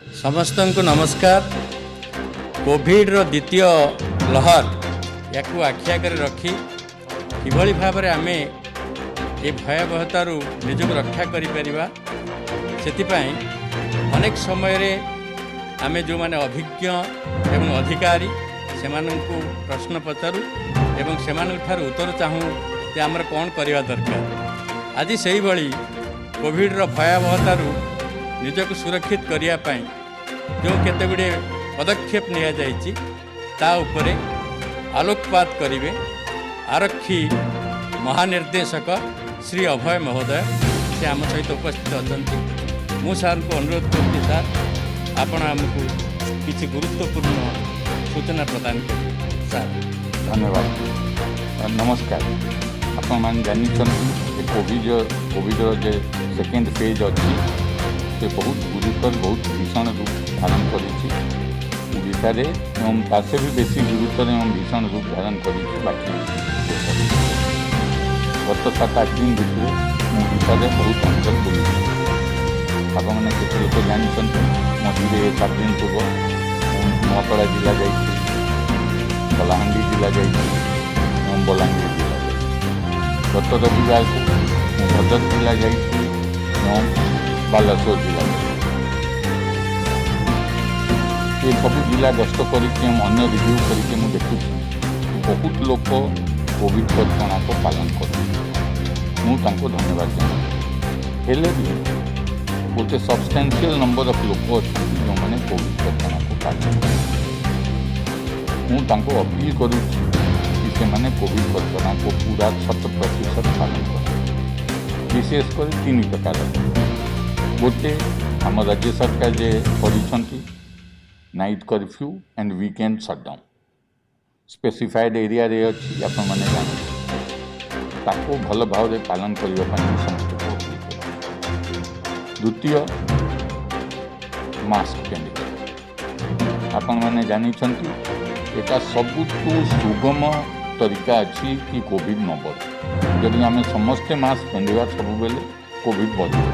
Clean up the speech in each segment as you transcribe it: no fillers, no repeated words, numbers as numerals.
ସମସ୍ତଙ୍କୁ ନମସ୍କାର। କୋଭିଡ଼ର ଦ୍ୱିତୀୟ ଲହର, ୟାକୁ ଆଖି ଆଗରେ ରଖି କିଭଳି ଭାବରେ ଆମେ ଏ ଭୟାବହତାରୁ ନିଜକୁ ରକ୍ଷା କରିପାରିବା, ସେଥିପାଇଁ ଅନେକ ସମୟରେ ଆମେ ଯେଉଁମାନେ ଅଭିଜ୍ଞ ଏବଂ ଅଧିକାରୀ, ସେମାନଙ୍କୁ ପ୍ରଶ୍ନ ପଚାରୁ ଏବଂ ସେମାନଙ୍କ ଠାରୁ ଉତ୍ତର ଚାହୁଁ ଯେ ଆମର କ'ଣ କରିବା ଦରକାର। ଆଜି ସେଇଭଳି କୋଭିଡ଼ର ଭୟାବହତାରୁ ନିଜକୁ ସୁରକ୍ଷିତ କରିବା ପାଇଁ ଯେଉଁ କେତେ ଗୁଡ଼ିଏ ପଦକ୍ଷେପ ନିଆଯାଇଛି, ତା ଉପରେ ଆଲୋକପାତ କରିବେ ଆରକ୍ଷୀ ମହାନିର୍ଦ୍ଦେଶକ ଶ୍ରୀ ଅଭୟ ମହୋଦୟ। ସେ ଆମ ସହିତ ଉପସ୍ଥିତ ଅଛନ୍ତି। ମୁଁ ସାର୍ଙ୍କୁ ଅନୁରୋଧ କରୁଛି, ସାର୍, ଆପଣ ଆମକୁ କିଛି ଗୁରୁତ୍ୱପୂର୍ଣ୍ଣ ସୂଚନା ପ୍ରଦାନ କରିବେ, ସାର୍। ଧନ୍ୟବାଦ, ନମସ୍କାର। ଆପଣମାନେ ଜାଣିଛନ୍ତି ଯେ କୋଭିଡ଼ର ଯେ ସେକେଣ୍ଡ ଫେଜ୍ ଅଛି, ସେ ବହୁତ ଗୁରୁତର, ବହୁତ ଭୀଷଣ ରୂପ ଧାରଣ କରିଛି ଓଡ଼ିଶାରେ ଏବଂ ତା ସେ ବି ବେଶୀ ଗୁରୁତର ଏବଂ ଭୀଷଣ ରୂପ ଧାରଣ କରିଛି ବାକି ଦେଶରେ। ଗତ 7-8 ଦିନ ଭିତରେ ମୁଁ ଓଡ଼ିଶାରେ ବହୁତ ଅଞ୍ଚଳ ବୁଲିଛି। ଆପଣମାନେ କେତେ ଲୋକ ଜାଣିଛନ୍ତି, ମଝିରେ 7 ଦିନ ପୂର୍ବ ମୁଁ ନୂଆପଡ଼ା ଜିଲ୍ଲା ଯାଇଥିଲି, କଳାହାଣ୍ଡି ଜିଲ୍ଲା ଯାଇଥିଲି ଏବଂ ବଲାଙ୍ଗୀର ଜିଲ୍ଲା ଯାଇଥିଲି। ଗତ ରବିବାରକୁ ମୁଁ ଭଦ୍ରକ ଜିଲ୍ଲା ଯାଇଥିଲି ଏବଂ ବାଲେଶ୍ୱର ଜିଲ୍ଲା ଯାଇଥିଲି। ଏ ସବୁ ଜିଲ୍ଲା ଗସ୍ତ କରିକି ଏବଂ ଅନ୍ୟ ରିଭ୍ୟୁ କରିକି ମୁଁ ଦେଖୁଛି, ବହୁତ ଲୋକ କୋଭିଡ଼ କଟକଣାକୁ ପାଳନ କରୁଛନ୍ତି। ମୁଁ ତାଙ୍କୁ ଧନ୍ୟବାଦ ଜଣାଉଛି। ହେଲେ ବି ଗୋଟେ ସବଷ୍ଟାନ୍ସିଆଲ ନମ୍ବର ଅଫ୍ ଲୋକ ଅଛନ୍ତି, ଯେଉଁମାନେ କୋଭିଡ଼ କଟକଣାକୁ ପାଳନ କରୁଛନ୍ତି। ମୁଁ ତାଙ୍କୁ ଅପିଲ କରୁଛି କି ସେମାନେ କୋଭିଡ଼ କଟକଣାକୁ ପୁରା 100% ପାଳନ କରନ୍ତୁ। ବିଶେଷ କରି ତିନି ପ୍ରକାର। ଗୋଟେ, ଆମ ରାଜ୍ୟ ସରକାର ଯେ କରିଛନ୍ତି night curfew and weekend shutdown, specified ଏରିଆରେ ଅଛି, ଆପଣମାନେ ଜାଣନ୍ତି, ତାକୁ ଭଲ ଭାବରେ ପାଳନ କରିବା ପାଇଁ ମୁଁ ସମସ୍ତଙ୍କୁ ଅପିଲ କରୁଛି। ଦ୍ୱିତୀୟ, ମାସ୍କ ପିନ୍ଧିବା। ଆପଣମାନେ ଜାଣିଛନ୍ତି, ଏଟା ସବୁଠୁ ସୁଗମ ତରିକା ଅଛି କି କୋଭିଡ଼ ନ ବଢ଼େ। ଯଦି ଆମେ ସମସ୍ତେ ମାସ୍କ ପିନ୍ଧିବା ସବୁବେଳେ, କୋଭିଡ଼ ବଢ଼ିବ।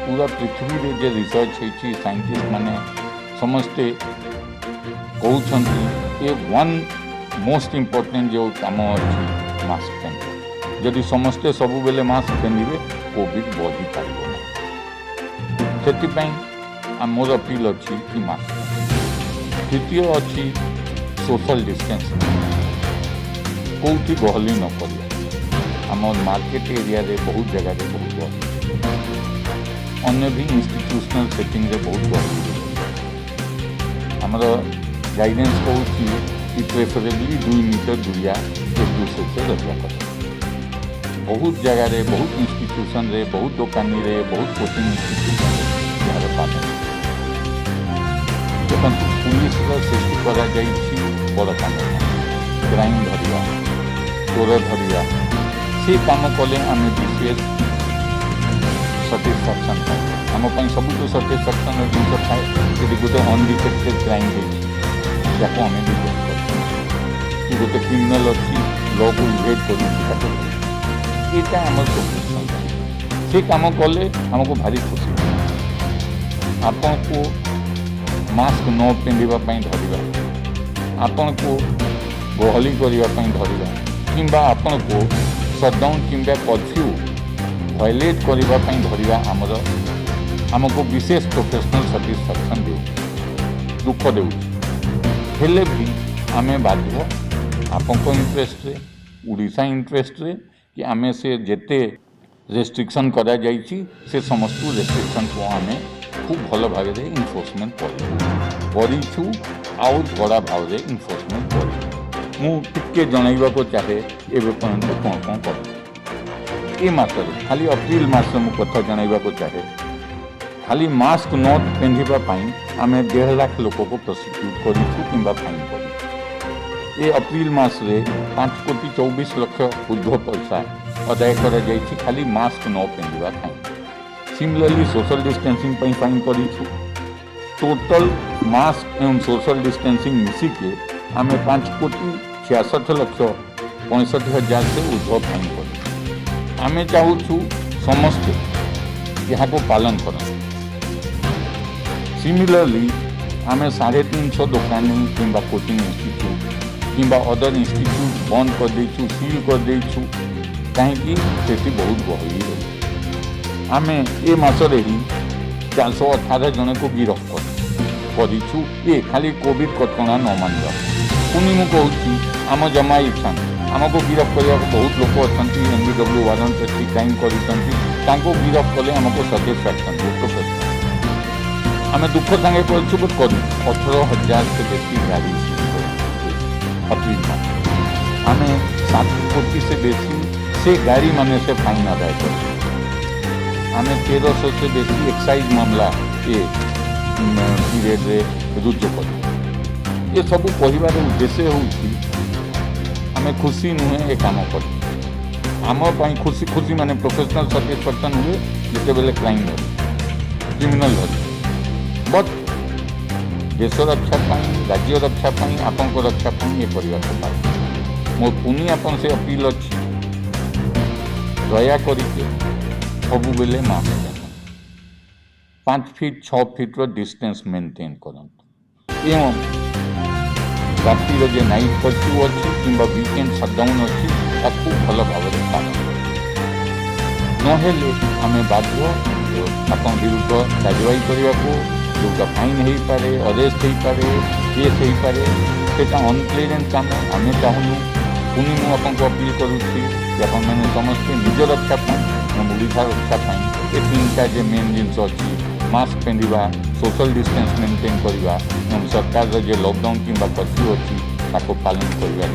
ପୁରା ପୃଥିବୀରେ ଯେ ରିସର୍ଚ୍ଚ ହେଇଛି, ସାଇଣ୍ଟିଷ୍ଟ ମାନେ ସମସ୍ତେ କହୁଛନ୍ତି, ଏ ୱାନ୍ ମୋଷ୍ଟ ଇମ୍ପୋର୍ଟାଣ୍ଟ ଯେଉଁ କାମ ଅଛି, ମାସ୍କ ପିନ୍ଧିବା। ଯଦି ସମସ୍ତେ ସବୁବେଳେ ମାସ୍କ ପିନ୍ଧିବେ, କୋଭିଡ଼ ବଢ଼ିପାରିବ ନାହିଁ। ସେଥିପାଇଁ ମୋର ଅପିଲ ଅଛି କି ମାସ୍କ। ତୃତୀୟ ଅଛି ସୋଶାଲ ଡିଷ୍ଟାନ୍ସ, କେଉଁଠି ଗହଳି ନ କରିବା। ଆମ ମାର୍କେଟ ଏରିଆରେ ବହୁତ ଜାଗାରେ ବହୁତ ଗହଳି, ଅନ୍ୟ ବି ଇନଷ୍ଟିଟ୍ୟୁସନାଲ ସେଟିଂରେ ବହୁତ ଗହଳି ହେଉଛି। ଆମର ଗାଇଡେନ୍ସ କହୁଛି କି ପ୍ରେଫରେବଲି 2 ମିଟର ଦୂରିଆ एक दूसरे से ରହିବା କଥା। ବହୁତ ଜାଗାରେ, ବହୁତ ଇନଷ୍ଟିଟ୍ୟୁସନରେ, ବହୁତ ଦୋକାନୀରେ, ବହୁତ କୋଚିଂ ଇନଷ୍ଟିଟ୍ୟୁସନରେ ଏହାର ପାଳନ। ଦେଖନ୍ତୁ, ପୁଲିସର ସୃଷ୍ଟି କରାଯାଇଛି ବଡ଼ କାମ ପାଇଁ, କ୍ରାଇମ୍ ଧରିବା, ଚୋର ଧରିବା। ସେ କାମ କଲେ ଆମେ ବିଶେଷ ସାଟିସ୍ଫାକ୍ସନ୍ ପାଉ। ଆମ ପାଇଁ ସବୁଠୁ ସାଟିସ୍ଫାକ୍ସନ୍ର ଜିନିଷ ଥାଏ, ଯଦି ଗୋଟେ ଅନଡିଟେକ୍ଟେଡ୍ କ୍ରାଇମ୍ ହେଇଛି, ତାକୁ ଆମେ ଡିଟେକ୍ଟ କରୁଛୁ, କି ଗୋଟେ କ୍ରିମିନାଲ୍ ଅଛି, ଲକୁ ଇଭେଡ୍ କରୁଛି, ତାକୁ ଧରିଛୁ। ଏଇଟା ଆମର ପ୍ରୋଫେସନାଲ୍। ସେ କାମ କଲେ ଆମକୁ ଭାରି ଖୁସି। ଆପଣଙ୍କୁ ମାସ୍କ ନ ପିନ୍ଧିବା ପାଇଁ ଧରିବା, ଆପଣଙ୍କୁ ଗହଳି କରିବା ପାଇଁ ଧରିବା କିମ୍ବା ଆପଣଙ୍କୁ ସଟଡାଉନ୍ କିମ୍ବା କର୍ଫ୍ୟୁ ଭାୟୋଲେଟ୍ କରିବା ପାଇଁ ଧରିବା ଆମକୁ ବିଶେଷ ପ୍ରଫେସନାଲ୍ ସାଟିସ୍ଫାକ୍ସନ୍ ଦେଉଛି, ଦୁଃଖ ଦେଉଛି। ହେଲେ ବି ଆମେ ବାଧ୍ୟ ଆପଣଙ୍କ ଇଣ୍ଟରେଷ୍ଟରେ, ଓଡ଼ିଶା ଇଣ୍ଟରେଷ୍ଟରେ କି ଆମେ ସେ ଯେତେ ରେଷ୍ଟ୍ରିକ୍ସନ୍ କରାଯାଇଛି, ସେ ସମସ୍ତ ରେଷ୍ଟ୍ରିକ୍ସନ୍କୁ ଆମେ ଖୁବ୍ ଭଲ ଭାବରେ ଇନଫୋର୍ସମେଣ୍ଟ କରିବୁ, କରିଛୁ, ଆଉ କଡ଼ା ଭାବରେ ଇନଫୋର୍ସମେଣ୍ଟ କରିବୁ। ମୁଁ ଟିକେ ଜଣାଇବାକୁ ଚାହେଁ ଏବେ ପର୍ଯ୍ୟନ୍ତ କ'ଣ କ'ଣ କରିଛୁ। ଏ ମାସରେ, ଖାଲି ଅପ୍ରିଲ ମାସ ମୁଁ କଥା ଜଣାଇବାକୁ ଚାହେଁ, ଖାଲି ମାସ୍କ ନ ପିନ୍ଧିବା ପାଇଁ ଆମେ 1.5 ଲାଖ ଲୋକକୁ ପ୍ରସିକ୍ୟୁଟ୍ କରିଛୁ କିମ୍ବା ଫାଇନ୍ କରିଛୁ। ଏ ଅପ୍ରିଲ ମାସରେ 5 କୋଟି 24 ଲକ୍ଷ ଉର୍ଦ୍ଧ୍ୱ ପଇସା ଆଦାୟ କରାଯାଇଛି ଖାଲି ମାସ୍କ ନ ପିନ୍ଧିବା ପାଇଁ। ସିମିଲାରଲି ସୋଶାଲ ଡିଷ୍ଟାନ୍ସିଂ ପାଇଁ ଫାଇନ୍ କରିଛୁ। ଟୋଟାଲ ମାସ୍କ ଏବଂ ସୋଶାଲ ଡିଷ୍ଟାନ୍ସିଂ ମିଶିକି ଆମେ 5 କୋଟି 66 ଲକ୍ଷ 65 ହଜାର ସେ ଉର୍ଦ୍ଧ୍ୱ ଫାଇନ୍ କରିଛୁ। ଆମେ ଚାହୁଁଛୁ ସମସ୍ତେ ଏହାକୁ ପାଳନ କରନ୍ତୁ। ସିମିଲାରଲି ଆମେ 350 ଦୋକାନୀ କିମ୍ବା କୋଚିଂ ଇନଷ୍ଟିଚ୍ୟୁଟ୍ କିମ୍ବା ଅଦର ଇନଷ୍ଟିଚ୍ୟୁଟ୍ ବନ୍ଦ କରିଦେଇଛୁ, ସିଲ୍ କରିଦେଇଛୁ। କାହିଁକି? ସେଠି ବହୁତ ଗହଳି ରହୁଛି। ଆମେ ଏ ମାସରେ ହିଁ 418 ଜଣକୁ ଗିରଫ କରିଛୁ ଏ ଖାଲି କୋଭିଡ଼ କଟକଣା ନ ମାନିବା। ପୁଣି ମୁଁ କହୁଛି, ଆମ ଜମା ଇଚ୍ଛା ନାହିଁ। ଆମକୁ ଗିରଫ କରିବାକୁ ବହୁତ ଲୋକ ଅଛନ୍ତି, ଏନବିଡବ୍ଲ୍ୟୁ ୱାରଣ୍ଟ ଅଛି, କ୍ରାଇମ୍ କରିଛନ୍ତି। ତାଙ୍କୁ ଗିରଫ କଲେ ଆମକୁ ସାଟିସ୍ଫାକ୍ସନ୍ ହୁଏ ପ୍ରଫେସନାଲ। ଆମେ ଦୁଃଖ ସାଙ୍ଗେ କରିଛୁ, ବଟ୍ କରିଛୁ। 18,000 ସେ ବେଶୀ ଗାଡ଼ି ସିଜ୍ କରିଛୁ ଅପ୍ରିଲ ମାସ। ଆମେ 7 କୋଟି ସେ ବେଶୀ ସେ ଗାଡ଼ି ମାନେ ସେ ଫାଇନ୍ ଆଦାୟ କରିଛୁ। ଆମେ 1300 ସେ ବେଶୀ ଏକ୍ସାଇଜ୍ ମାମଲା ଏ ପିରିୟଡ଼ରେ ରୁଜୁ କରୁ। ଏସବୁ କହିବାର ଉଦ୍ଦେଶ୍ୟ ହେଉଛି, ଆମେ ଖୁସି ନୁହେଁ ଏ କାମ କରି। ଆମ ପାଇଁ ଖୁସି ଖୁସି ମାନେ ପ୍ରଫେସନାଲ ସାଟିସ୍ଫାକ୍ସନ୍ ହୁଏ ଯେତେବେଳେ କ୍ରାଇମ୍ ଧରେ, କ୍ରିମିନାଲ ଧରେ। ବଟ୍ ଦେଶ ରକ୍ଷା ପାଇଁ, ରାଜ୍ୟ ରକ୍ଷା ପାଇଁ, ଆପଣଙ୍କ ରକ୍ଷା ପାଇଁ ଏ କରିବାକୁ ବାଧ୍ୟ। ମୋ ପୁଣି ଆପଣ ସେ ଅପିଲ ଅଛି, ଦୟା କରିକି ସବୁବେଳେ ମାସ୍କ ପିନ୍ଧନ୍ତୁ, 5 ଫିଟ୍ 6 ଫିଟ୍ର ଡିଷ୍ଟାନ୍ସ ମେଣ୍ଟେନ୍ କରନ୍ତୁ ଏବଂ ରାତିର ଯେ ନାଇଟ୍ କର୍ଫ୍ୟୁ ଅଛି କିମ୍ବା ୱିକେଣ୍ଡ ସଟଡାଉନ୍ ଅଛି, ତାକୁ ଭଲ ଭାବରେ ପାଳନ କରନ୍ତୁ। ନହେଲେ ଆମେ ବାଧ୍ୟ ଆପଣଙ୍କ ବିରୁଦ୍ଧ କାର୍ଯ୍ୟବାହୀ କରିବାକୁ, ଯେଉଁଟା ଫାଇନ୍ ହେଇପାରେ, ଅରେଷ୍ଟ ହେଇପାରେ, କେସ୍ ହେଇପାରେ। ସେଇଟା ଅନପ୍ଲେଜେଣ୍ଟ କାମ, ଆମେ ଚାହୁଁନୁ। ପୁଣି ମୁଁ ଆପଣଙ୍କୁ ଅପିଲ କରୁଛି ଯେ ଆପଣମାନେ ସମସ୍ତେ ନିଜ ରକ୍ଷା ପାଇଁ ଏବଂ ଓଡ଼ିଶା ରକ୍ଷା ପାଇଁ ଏ ତିନିଟା ଯେ ମେନ୍ ଜିନିଷ ଅଛି, ମାସ୍କ ପିନ୍ଧିବା, ସୋଶାଲ ଡିଷ୍ଟାନ୍ସ ମେଣ୍ଟେନ୍ କରିବା ଏବଂ ସରକାରର ଯେ ଲକଡାଉନ୍ କିମ୍ବା କର୍ଫ୍ୟୁ ଅଛି, ତାକୁ ପାଳନ କରିବା।